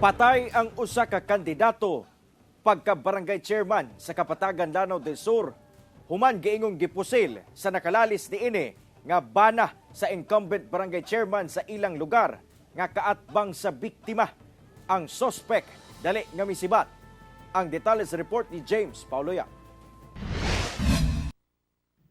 Patay ang usa ka kandidato pagka barangay chairman sa Kapatagan, Lanao del Sur. Human giingong gipusil sa nakalalis niini nga bana sa incumbent barangay chairman sa ilang lugar nga kaatbang sa biktima. Ang suspect dali nga misibat. Ang detalye sa report ni James Paulo Yap.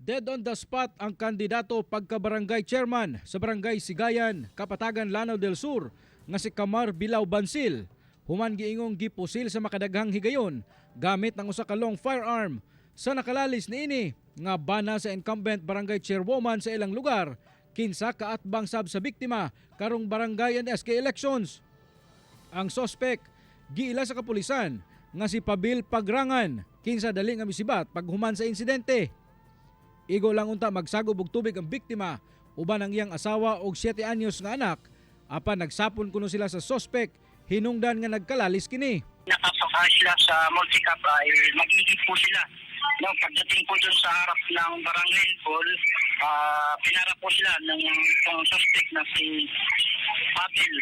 Dead on the spot ang kandidato pagka-barangay chairman sa Barangay Sigayan, Kapatagan, Lanao del Sur nga si Kamar Bilao Bansil. Human giingong gipusil sa makadaghang higayon gamit ang usa ka long firearm sa nakalalis niini nga bana sa incumbent barangay chairwoman sa ilang lugar, kinsa kaatbang sab sa biktima karong barangay and SK elections. Ang suspect giila sa kapulisan nga si Pabil Pagrangan, kinsa dali nga misibat paghuman sa insidente. Igo lang unta magsagob og tubig ang biktima uban ang iyang asawa og 7 anyos nga anak, apan nagsapon kuno sila sa suspect hinungdan nga nagkalalis kini. Nakasakay sila sa multicab ay mag-igib po sila. No, pagdating po dun sa harap ng barangay hall, pinara po sila ng itong suspect na si Pabil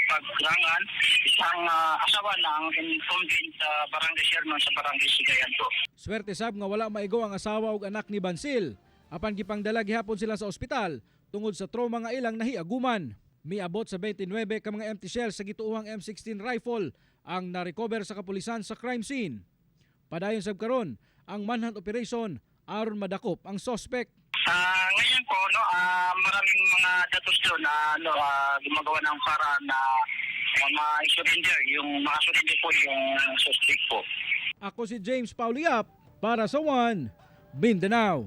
Pagrangan, isang asawa ng incumbent barangay chairman sa Barangay Sigayan po. Swerte sab nga wala maigo ang asawa ug anak ni Bansil. Apan gipangdala gihapon sila sa ospital tungod sa trauma nga ilang nahiaguman. Miabot sa 29 ka mga empty shells sa gituohang M16 rifle ang na-recover sa kapulisan sa crime scene. Padayon sab karon ang manhunt operation aron madakop ang suspect. Ngayon po, no, maraming mga datos doon na ano, gumagawa ng paraan na ma-surrender, yung makasurrender po yung suspect po. Ako si James Paulo Yap para sa One Mindanao.